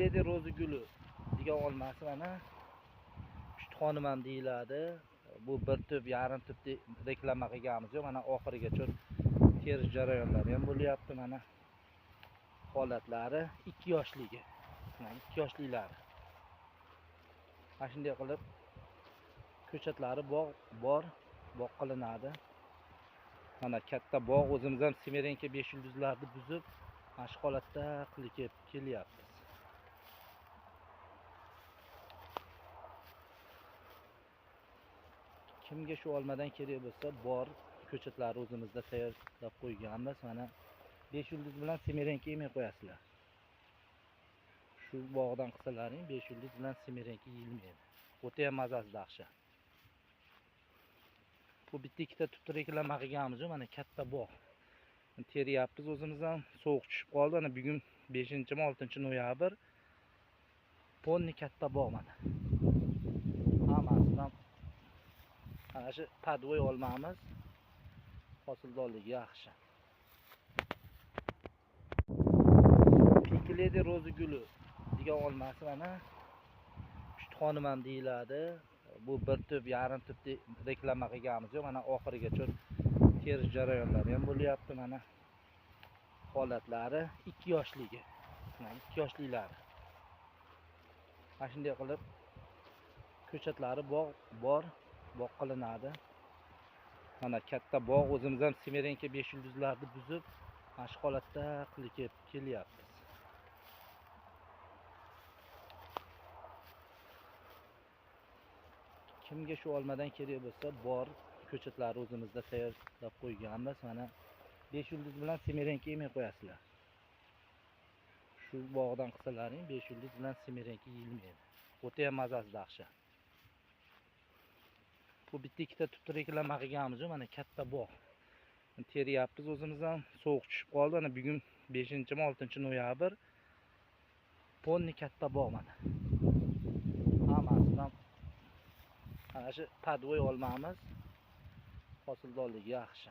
Lady roza guli degan olmasi mana Pushtxonim ham deyiladi. Bu bir tup, yarim tup reklama qilganimiz yo'q. Mana oxirigacha terish jarayonlari ham bo'lyapti. Mana holatlari 2 yoshligi. Mana 2 yoshliklari. Mana shunday qilib ko'chatlari bog' bor, bog' qilinadi. Mana katta bog', o'zimiz ham Semerenka 5 yulduzlarni buzib, mana shu holatda qilib kelyapmiz. Kimga shu olmadan kerak bo'lsa, bor, ko'chatlari o'zimizda tayyorlab qo'yganmiz. Mana 5 yulduz bilan Semerenka yemay qo'yasizlar. Shu bog'dan qilsalaring 5 yulduz bilan Semerenka yeyilmaydi. O'ta ham mazasi dahshat. Bu bitta ikkita tupni reklama qilganimiz yo'q. Mana katta bog'. Teriyapmiz o'zimiz ham. Sovuq tushib qoldi. Mana bugun 5-mi 6-noyabr. Ponni katta bog' mana. Hammasidan mana shu padvoy olmamiz. Hosildorligi yaxshi. Lady roza guli degan olmasi mana Pushtxonim ham deyiladi. Bu bir tup, yarim tup reklama qilganimiz yo'q. Mana oxirigacha terish jarayonlari ham bo'lyapti. Mana holatlari 2 yoshligi. Mana 2 yoshliklari. Mana shunday qilib ko'chatlari bog' bor, bog' qilinadi. Mana katta bog', o'zimiz ham Semerenka 5 yulduzlarni buzib, mana shu holatda qilib kelyapmiz. Kimga shu olmadan kerak bo'lsa, bor, ko'chatlari o'zimizda tayyorlab qo'yganmiz. Mana 5 yulduz bilan Semerenka yemay qo'yasizlar. Shu bog'dan qilsalaring 5 yulduz bilan Semerenka yeyilmaydi. O'ta ham mazasi dahshat. Bu bitta ikkita tupni reklama qilganimiz yo'q. Mana katta bog'. Teriyapmiz o'zimiz ham. Sovuq tushib qoldi. Mana bugun 5-mi 6-noyabr. Ponni katta bog' mana. Hammasidan mana shu padvoy olmamiz. Hosildorligi yaxshi.